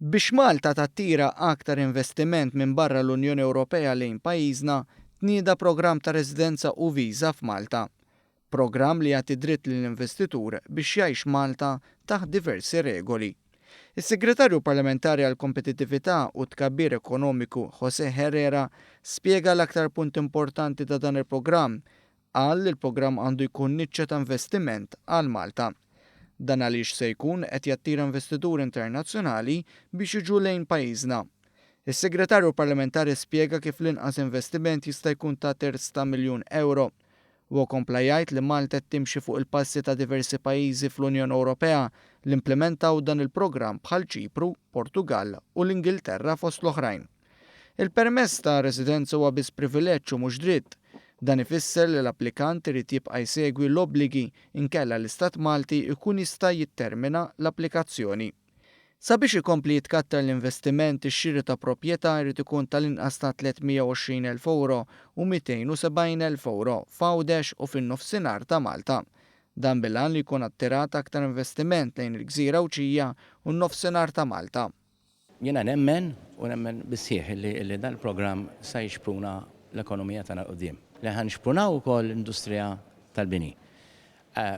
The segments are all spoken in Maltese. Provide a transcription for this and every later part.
Biex Malta tattira aktar investiment minn barra l-Unjoni Ewropea lejn pajjiżna, tnieda programm ta' residenza u viża f'Malta. Programm li jagħti dritt lill-investitur biex jgħix Malta taħt diversi regoli. Is-Segretarju Parlamentari għall-Kompetittività u t-Tkabbir Ekonomiku José Herrera spjega l-aktar punt importanti ta' dan il-programm Qal li l-programm għandu jkun niċċa ta' investiment għal Malta. Dan għaliex se jkun qed jattira investituri internazzjonali biex jiġu lejn pajjiżna. Is-Segretarju Parlamentari spjega kif l-inqas investiment jista' jkun ta' terz ta' miljun ewro. Huwa kompla jgħid li Malta qed timxi fuq il-passi ta' diversi pajjiżi fl-Unjoni Ewropea li implimentaw dan il-programm bħal Ċipru, Portugall u l-Ingilterra fost l-oħrajn. Il-permess ta' residenza huwa biss privileġġ u mhux dritt. Dan ifisser li l-applikant irid jibqa' jsegwi l-obbligi inkella l-Istat Malti jkun jista' jittermina l-applikazzjoni. Sabiex ikompli jitkattar l-investiment, ix-xiri ta' proprjetà jrid ikun tal-inqas ta' 320,000 ewro u 270,000 ewro f'Għawdex u fin-Nofsinhar ta' Malta. Dan bil-għan li jkun attirat aktar investiment lejn il-gżira Għawdxija u n-Nofsinhar ta' Malta. Jiena nemmen, u nemmen bis-sħiħ, li dan il-programm sa jixpruna l-ekonomija tagħna 'l quddiem. Li ħa nixprunaw ukoll l-industrija tal-bini.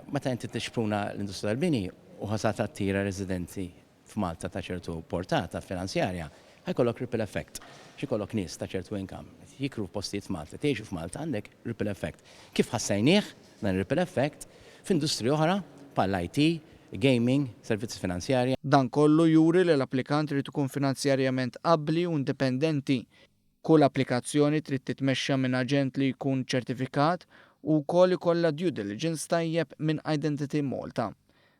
Meta inti tixpruna l-industrija tal-bini u ħa sa tattira residenti f'Malta ta' ċertu portata finanzjarja, ħa jkollok ripple effect. Għax ikollok nies ta' ċertu income qed jikru postijiet f'Malta, qed jgħixu f'Malta, għandek ripple effect. Kif ħassejnieh dan ir-ripple effect f'industriji oħra bħall-IT, gaming, servizzi finanzjarji. Dan kollu juri li l-applikant irid ikun finanzjarjament abbli u indipendenti. Kull applikazzjoni trid titmexxa minn aġent li jkun ċertifikat u wkoll ikollha due diligence tajjeb minn Identity Malta.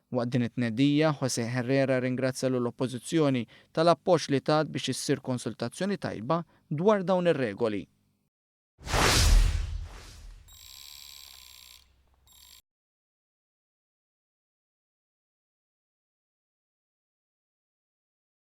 Waqt din it-tnedija, José Herrera rringrazzja lill-Oppożizzjoni tal-appoġġ li tat biex issir konsultazzjoni tajba dwar dawn ir-regoli.